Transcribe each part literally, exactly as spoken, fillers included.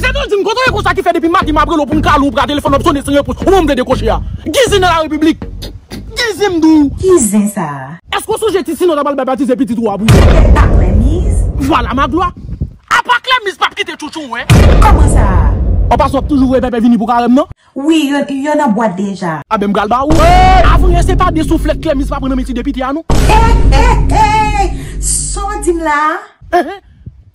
Tande w di m, kote w ye konsa ki fè depi maten m ap rele w pou m kale w, ou pran telefòn w ap sonnen san repons, ou menm vle dekwoche a? Ki zen nan la repiblik? Ki zen m di w? Ki zen sa a? Èske w sonje ti sinon ta pral bay batize pitit ou a pou ou? Apa Klèmiz? Vwala Maglwa. Apa Klèmiz p ap kite tchoutchou w, en? Kòman sa a? An pasan w ap toujou voye pèpè vini pou karèm nan? Wi, yo, yo nan bwat deja. Anben m pral ba ou. Avan yè se pa de souflèt Klèmiz pa pran nan men ti depite a non. Ey, ey, ey! Sa w di m la a? Enhen.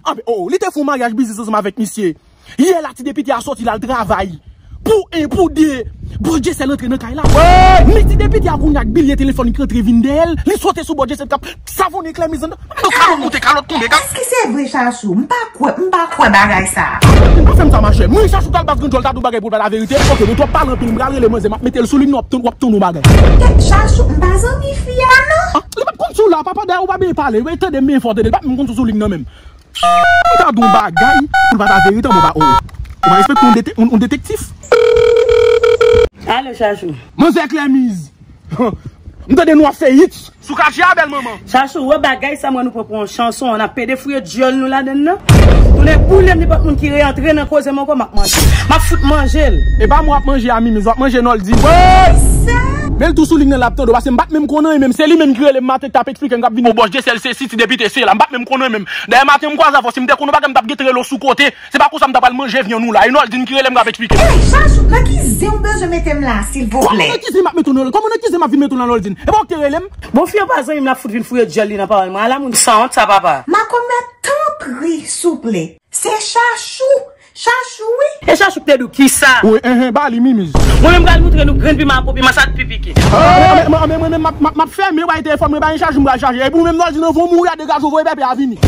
Anben, oh, li te fè yon maryaj biznis ansanm avèk misye. Yè la ti depite a sòti l al travay. Pou en, pou de. Bòs Dyesèl antre nan kay la. Men ti depite a kounye a ak bilye telefòn ki rantre vin dèyè l, li sote sou Bòs Dyesèl k ap savonnen Klèmiz anndan. Kalòt moute, kalòt tonbe, kalòt. Èske se vre, Chachou? M pa kwè, m pa kwè bagay sa a. Pa fè m sa, machè. Mwen, Chachou t al baz grann djòl ta di w bagay pou l pa ta verite. Oke, nou twòp pale anpil, m pral rele manzè, m ap mete l sou liy nan, w ap tann, w ap tann yon bagay. Chachou, m pa zanmi fi a non. Ah, li p ap konn sou la, papa, dayè ou pa byen pale. Wi, tande m byen fò, tande, li p ap menm konn sou, sou liy nan menm. M ta di yon bagay pou l pa ta verite, bon, ba, oh. Ou pa respekte yon dete-, yon, yon detektif? Alo, Chachou. Manzè Klèmiz. M tande nou ap fè hit. Sou kache a, bèl manman. Chachou, wè bagay sa mwen nou pran pou yon chanson, n ap pede fouye dyòl nou ladann nan. Tounen boule m, nenpòt moun ki reyantre nan koze m ankò, m ap manje. M ap fout manje l. E pa mwen w ap manje a, Mimiz, w ap manje Nòldin. Men l tou sou liy nan l ap tande w, paske m pa t menm konn anyen menm, se li menm ki rele m maten k t ap eksplike m k ap vini. O Bòs Dyesèl se si ti depite se la, m pa t menm konn anyen menm. Dayè maten m kwaze avè w, si m te konn yon bagay m t ap gen rele w sou kote, se pa konsa m t ap al manje vyann ou la, e Nòldin ki rele m k ap eksplike m. Ey, Chachou, nan ki zen ou bezwen mete m la, silvouplè? Kòman nan ki zen m ap mete w nan, kòman nan ki zen m ap vin mete w nan Nòldin? E pa w k te rele m? Bon, fi an pa zanmi m, l ap fout vin fouye dyòl li nan pawòl mwen. Ala moun sanwont sa, papa. Makomèt, tanpri, souple. Se Chachou. Chachou, wi. E Chachou k te di w kisa? Wi, enhen, ba li, Mimiz. Mwen menm pral moutre nou grenn piman ak po piman, sa t pi pike. Anben, anben, anben, mwen menm, m ap, m ap, m ap fèmen, bay telefòn mwen, bay Chachou, m pral chaje. Epi ou menm, Nòldin, anvan w mouri a, degaje w, voye pèpè a vini.